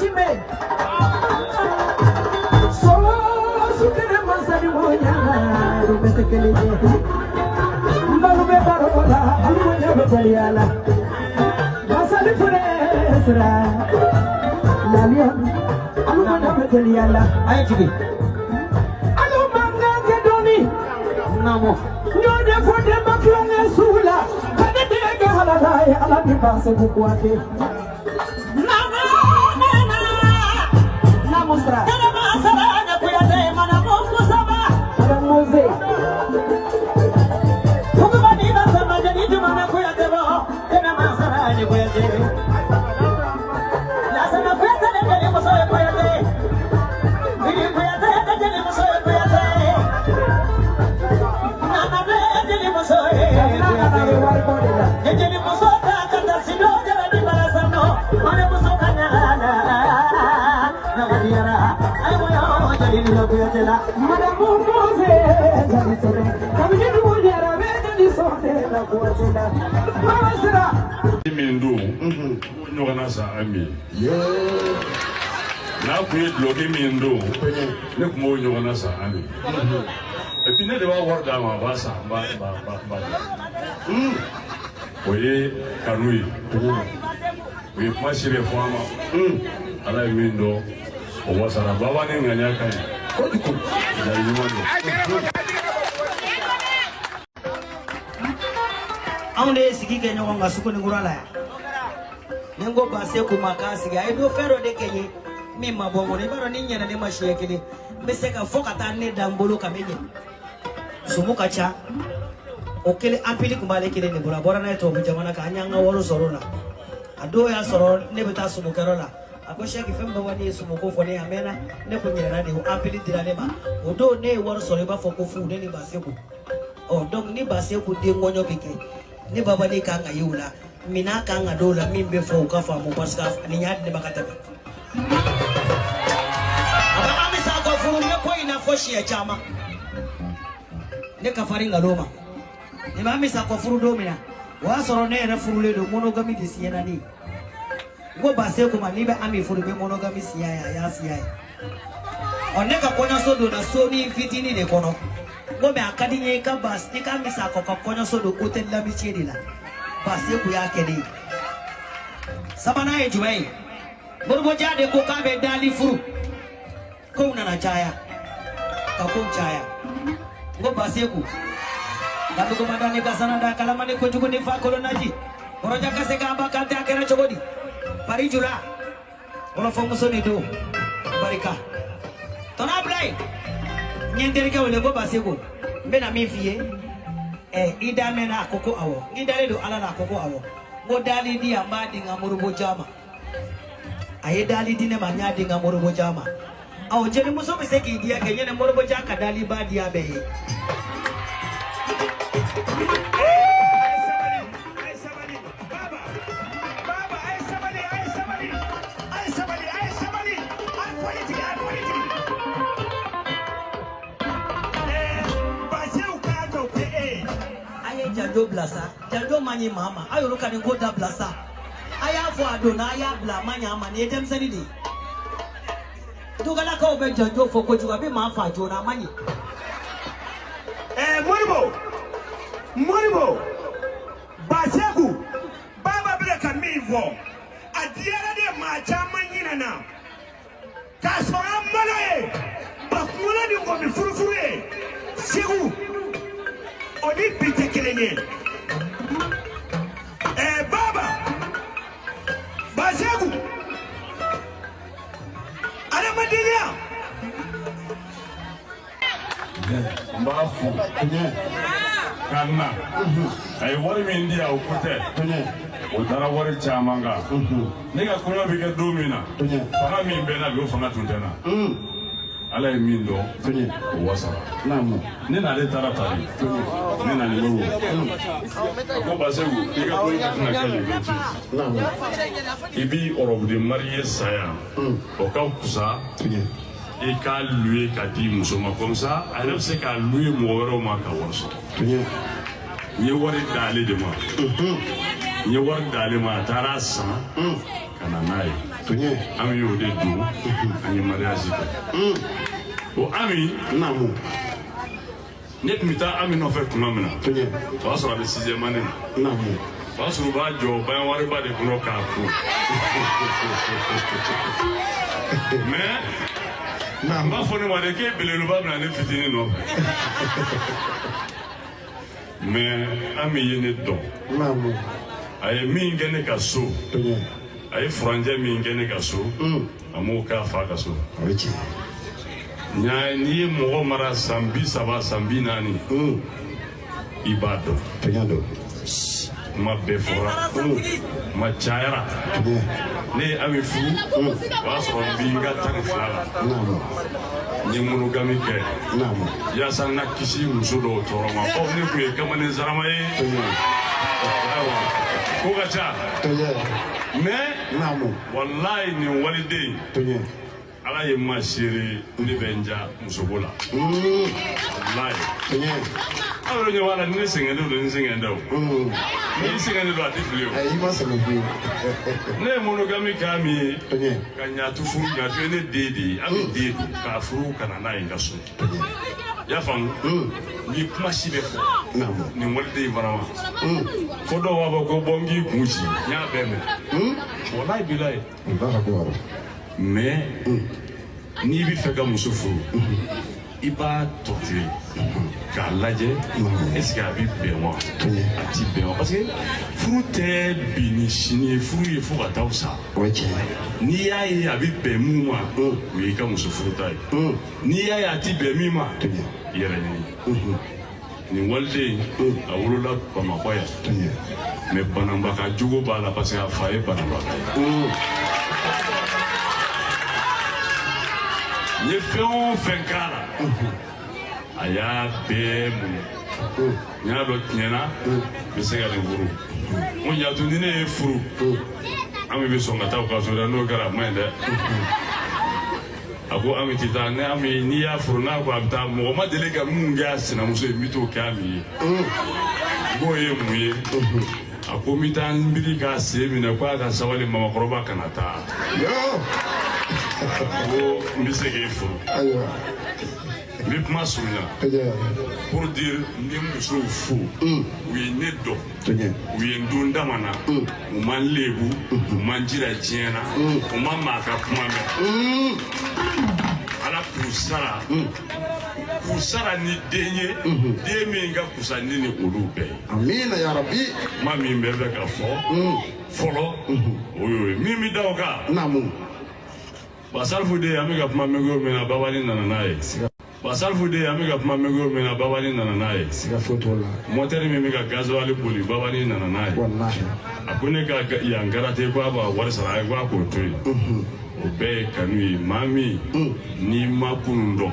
Jimmy. bɛ teliya la Basali fure sira Laliya alumana bɛ teliya la A ye jigin. Alumanga kɛ dɔɔni Naamu. N y'o de fɔ denba tulonkɛ sugu la ka ne den kɛ halala ye Ala ni Baseku Kuyate. Naamu sira. Madame Mose. Jamana kana bɛ wari bɔ de la. Madame Mose jali tɛnɛ kabini dugu jɛra bɛ jali sɔn de la Kuyate la. Mama sira. Min don o ɲɔgɔnna san Ami ye n'a kun ye duloki min don, ne tun b'o ɲɔgɔnna san Ami. Et puis ne de b'a wari d'a ma, a b'a san, n b'a b'a b'a b'a di. O ye kanu ye, o ye kuma si de fɔ an ma. Ala ye min dɔn, o wasara. Baba ni ŋaniya ka ɲi kojugu, jali ɲuman don. Anw de ye sigi kɛ ɲɔgɔn kan Sugunikura la yan. Ni n ko Baseku ma k'a sigi, a ye don fɛn dɔ de kɛ n ye min ma bɔ n kɔnɔ. I b'a dɔn ni n ɲɛna ne ma siɲɛ kelen, n bɛ se ka fɔ ka taa ne da n bolo ka bɛ ɲɛ. Sumu ka ca. O kelen anpili tun b'ale kelen de bolo, a bɔra n'a ye tubabu jamana kan, an y'an ka wari sɔrɔ o la. A don y'a sɔrɔ ne bɛ taa sumukɛyɔrɔ la. A ko Sɛki, fɛn bɛɛ ne ye sumuko fɔ ne ye a mɛnna, ne ko ɲinɛna de, o anpili dira ne ma. O don ne ye wari sɔrɔ i b'a fɔ ko fu, ne ni Baseku. Ɔ donc ni Baseku den kɔɲɔ bɛ kɛ, ne babani kan ka ye o la, minɛn kan ka d'o la min bɛ fɔ u ka faamu, parce que nin y'a di ne ma ka tɛmɛ. A bɛ an bɛ sa kɔ furu, n bɛ ko in na fɔ siɲɛ caman. Ne ka farin nkalon ma. Nin b'an bɛ sa kɔ furu don min na, o y'a sɔrɔ ne yɛrɛ furulen don, monogamie de siɲɛ na ne ye. N ko Baseku ma, n'i bɛ Ami furu, i bɛ monogamie siɲɛ ye, a y'a siɲɛ ye. Ɔ ne ka kɔɲɔso donna sonin fitinin de kɔnɔ. N ko mais a ka di n ye i ka bas i ka Ami Sakɔ ka kɔɲɔso don hôtel l'amitié de la. Baseku y'a kɛ ne ye. Sabanan ye jumɛn ye? Moribo Dia de ko k'a bɛ dali furu. Kow nana caya. Ka kow caya. N ko Baseku. Dadugu ni kasana da kalamani kojugu ni fa kolonaji. Kɔrɔja ka se k'an ba kan tɛ, a kɛra cogo di? Pari jula. Wɔlɔfɔmuso ni don. Barika. Tɔnɔ Abulayi. N ye n terikɛ wele ko Baseku. N bɛna min f'i ye. Ɛ i da mɛnna, a ko ko awɔ. N dalen don Ala la, a ko ko awɔ. N ko dali di yan, n b'a di n ka Moribo Dia ma. A ye dali di ne ma, n y'a di n ka Moribo Dia ma. Awɔ, jelimuso bɛ se k'i diya kɛ ɲɛnɛ Moribo Dia ka dali ba di a bɛɛ ye. A ye janjo bila sa, janjo man ɲi maa ma, a y'olu ka nin ko dabila sa. A y'a fɔ a donna, a y'a bila, a ma ɲɛ a ma, nin ye denmisɛnnin de ye. Dugalakaw bɛ janjo fɔ kojugu, a bɛ maa fa joona, a ma ɲi. Moribo, Moribo, Baseku, Baba bɛ ka min fɔ, a diyara de maa caman ɲinɛna k'a sɔrɔ an malo ye bakunkolo ni ngɔmi furufuru ye Segu, o ni bi tɛ kelen ye. Baba, Baseku, adamadenya. N b'a fo ka na a ye wari min di yan, o ko tɛ, o taara wari caman kan. Ne ka kɔɲɔ bɛ kɛ don min na, fanga min bɛ n na bi, o fanga tun tɛ n na. Ala ye min dɔn, o wasara. Ne n'ale taara Paris, ne na ni Moribo. A ko Baseku, i ka kɔɲɔ ka kan ka kɛ le 28, i b'i robe de mariée san yan, o ka fisa i k'a louer ka di muso ma, comme ça a yɛrɛ bɛ se k'a louer mɔgɔ wɛrɛw ma ka wari sɔrɔ. N ye wari d'ale de ma, n ye wari d'ale ma, a taara san ka na n'a ye. Ami y'o de don, an ye mariage kɛ. O Ami, ne tun bɛ taa Ami nɔfɛ tuma min na, o y'a sɔrɔ a bɛ sixième année na. O y'a sɔrɔ u b'a jɔ baɲuwariba de kɔnɔ k'a ko. Mais n b'a fɔ ne ma de k'e belebeleba bɛna ne fitinin nɔfɛ. Mais Ami ye ne dɔn. A ye min kɛ ne ka so. A ye furanjɛ min kɛ ne ka so. A m'o k'a fa ka so. N'i ye mɔgɔ mara san 30 san 40. I b'a dɔn. Kuma bɛɛ fɔra. Kuma cayara. Ne ye Ami furu. O y'a sɔrɔ n bɛ n ka 12 la. N ye monogami kɛ. Yaasa n ka kisi muso dɔw tɔɔrɔ ma. Bawo ne tun ye kamalen sarama ye. Ayiwa ko ka ca. Mais walayi nin waliden in. Ala ye ma seere ne bɛ n ja musoko la. Walayi. Aw yɛrɛ ɲɛ b'a la ni ne sɛgɛnnen don ni sɛgɛn tɛ o. Ni sɛgɛnnen don a tɛ fili o. I ma sɛgɛn fiyewu. Ne ye monogami k'a min ye. Ka Ɲatu furu, Ɲatu ye ne den de ye. An bɛ den don k'a furu ka na n'a ye n ka so. I y'a faamu? N ye kuma si bɛɛ fɔ. Nin waliden in fana ma. Fo dɔw b'a fɔ ko bɔ n k'i kun ci. N y'a bɛɛ mɛn. Walayi bilayi. Mais n'i bɛ fɛ ka muso furu, i b'a torturer k'a lajɛ est-ce que a bɛ bɛn wa a ti bɛn wa, parce que furu tɛ bi ni sini ye, furu ye fo ka taa sa. N'i y'a ye a bɛ bɛn mun ma, o y'i ka muso furu ta ye. N'i y'a ye a ti bɛn min ma, i yɛrɛ ɲini. Nin waliden a wolola Bamakɔ yan, mais Bananbaka jogo b'a la parce que a fa ye Bananbaka ye. N ye fɛn o fɛn k'a la, a y'a bɛɛ muɲu. N y'a dɔn tiɲɛ na n bɛ se ka nin furu. N ko Ɲatu ni ne ye furu, Ami bɛ sɔn ka taa u ka so dɛ, n'o kɛra a man ɲi dɛ. A ko Ami tɛ taa, ni Ami n'i y'a furu n'a ko a bɛ taa, mɔgɔ ma deli ka mun kɛ a sinamuso ye, n bɛ t'o kɛ Ami ye. N k'o ye mun ye? A ko n bɛ taa n biri k'a sen minɛ k'a ka sabali mamakɔrɔba kana taa. Ko n bɛ se k'e furu. N bɛ kuma surunya. Pour dire n ye musow fo. U ye ne dɔn. U ye n dun dama na. U ma n lebu. U ma n jira diɲɛ na. U ma maa ka kuma mɛn. Ala k'u sara. K'u sara ni den ye. Den min ka kusa ni olu bɛɛ ye. Amina ya Rabbi. Kuma min bɛ fɛ ka fɔ. Fɔlɔ. O y'o ye. Min bɛ da o kan. Naamu. Basalifu den an bɛ ka kuma mɛn min na, Babani nana n'a ye. Basalifu den an bɛ ka kuma mɛn min na, Babani nana n'a ye. Siga foyi t'o la. Mɔtɛri min bɛ ka gasoil boli, Babani nana n'a ye. Walahi. A ko ne ka yan garate ko a b'a wari sara, a ko a k'o to yen. O bɛɛ ye kanu ye. Maa min n'i ma kunun dɔn,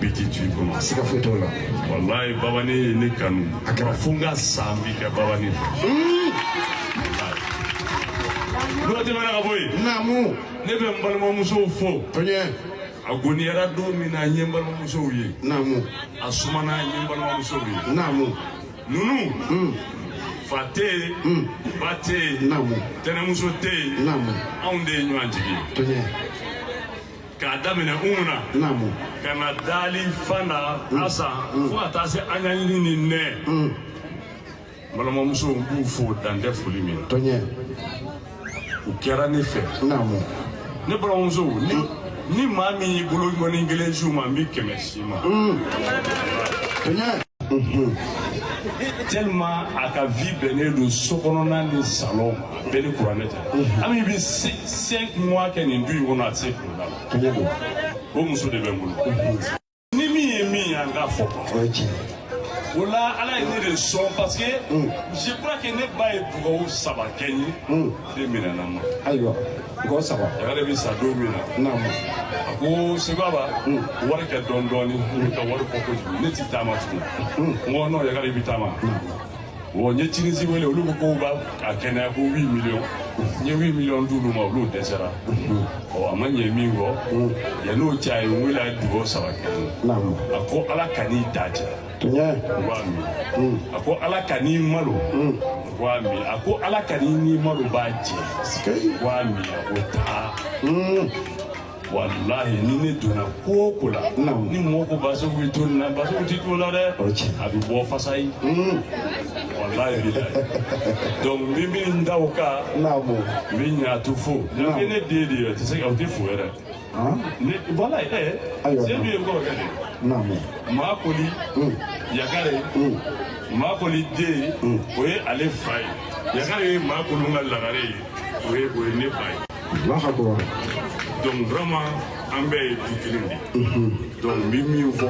bi ti tu i kɔnɔ. Siga foyi t'o la. Walahi Babani ye ne kanu. A kɛra. Fo n ka san bi kɛ Babani fɛ. N'o tɛmɛna ka bɔ yen. Naamu. Ne bɛ n balimamusow fo. A goniyara don min na, n ye n balimamusow ye. Naamu. A sumana, n ye n balimamusow ye. Naamu. Ninnu. Fa tɛ yen. Ba tɛ yen. Naamu. Tɛnɛmuso tɛ yen. Naamu. Anw de ye ɲɔgɔn jigi ye. K'a daminɛ Umu na. Naamu. Ka na Dali, Fana, Asan, fo ka taa se Aɲaɲini ni Nɛ. N balimamusow n b'u fo dan tɛ foli min na. U kɛra ne fɛ. Naamu. Ne balimamusow ni maa min y'i bolo ŋɔni kelen su ma, n bɛ 100 si ma. Tellement a ka vie bɛnnen don so kɔnɔna ni salon ma, a bɛɛ ni kuranɛ tɛ. Ami bɛ 5 mois kɛ nin du in kɔnɔ, a tɛ se kuranɛ la. O muso de bɛ n bolo. Ni min ye min ye, an k'a fɔ. O la Ala ye ne de sɔn parce que je crois que ne ba ye dugawu 3 kɛ n ye. Ne minɛna n ma. Ayiwa, dugawu 3. Yagare bɛ sa don min na. Naamu. A ko Seguba, wari kɛ dɔɔni dɔɔni, n bɛ ka wari bɔ kojugu, ne ti taama tugun. N ko non Yagare i bɛ taama. Bon n ye Tinisi wele, olu ko k'u b'a a kɛnɛya ko 8 millions. N ye 8 millions d'olu ma, olu dɛsɛra. Ɔ a ma ɲɛ min kɔ, yan'o cɛ a ye n wele, a ye dugawu 3 kɛ n ye. Naamu. A ko Ala kan'i da jɛ. Tiɲɛ. N ko amin. A ko Ala kan'i malo. N ko amin. A ko Ala kan'i ni malo b'a jɛ. N ko amin. A ko taa. Walahi ni ne donna ko o ko la ni mɔgɔ ko Baseku bɛ to nin na, Baseku tɛ to la dɛ, a bɛ bɔ fasa ye. Walahi bilahi. Donc n bɛ min da o kan, n bɛ Ɲatu fo. Ɲatu ne den de ye, o tɛ se o tɛ fo yɛrɛ. Ne voilà Seydou ye n kɔrɔkɛ de ye. Maakoli Yakare, Maakoli den o ye ale fa ye. Yakare ye Maakolu ka lagare ye, o ye ne fa ye. Donc vraiment an bɛɛ ye du kelen de ye. Donc n bɛ min fɔ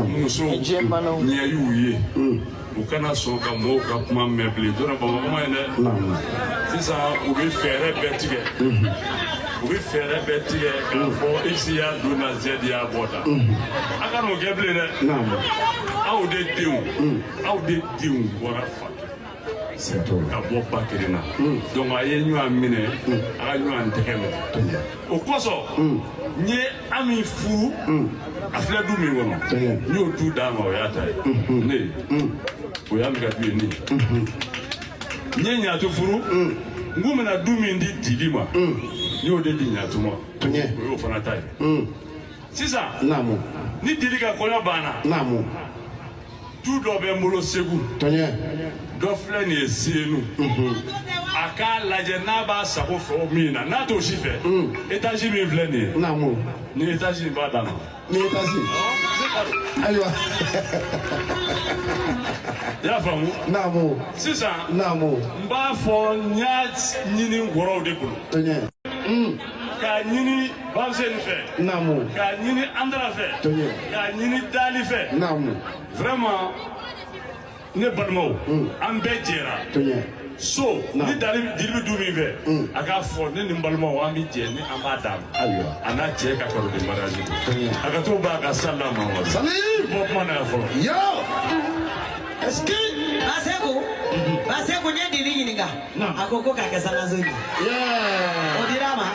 musow ɲɛ y'u ye, u kana sɔn ka mɔgɔw ka kuma mɛn bilen. Dɔrɔn Bamakɔ ma ye dɛ. Sisan u bɛ fɛɛrɛ bɛɛ tigɛ. U bɛ fɛɛrɛ bɛɛ tigɛ k'a fɔ X y'a don na Z y'a bɔ tan. A ka n'o kɛ bilen dɛ. Aw de denw bɔra fa ka bɔ ba kelen na. Donc a ye ɲɔgɔn minɛ, a ka ɲɔgɔn tɛgɛ minɛ. O kosɔn n ye Ami furu, a filɛ du min kɔnɔ, n y'o du d'a ma, o y'a ta ye. Ne o y'a min ka du ye ne ye. N ye Ɲatu furu, n k'u bɛna du min di Didi ma, n y'o de di Ɲatu ma, o y'o fana ta ye. Sisan ni Didi ka kɔɲɔ banna, du dɔ bɛ n bolo Segu, dɔ filɛ nin ye Senu. A k'a lajɛ n'a b'a sago fɛ o min na, n'a t'o si fɛ, étage min filɛ nin ye, ni étage in b'a d'a ma. Ni étage. Ayiwa. I y'a faamu? Sisan n b'a fɔ n y'a ɲini n kɔrɔw de bolo. K'a ɲini Babuseni fɛ. K'a ɲini Andara fɛ. K'a ɲini Dali fɛ. Vraiment ne balimaw, an bɛɛ jɛra. So ni Dali bɛ du min fɛ, a k'a fɔ ne ni n balimaw an bɛ jɛ ni an b'a d'a ma. A n'a cɛ ka cadeau de mariage. A ka t'o ba ka salle la ma wa. Bɔ kuma na yan fɔlɔ. Est-ce que Baseku n ye Didi ɲininka, a ko k'a kɛ sangaso ye. O dira a ma.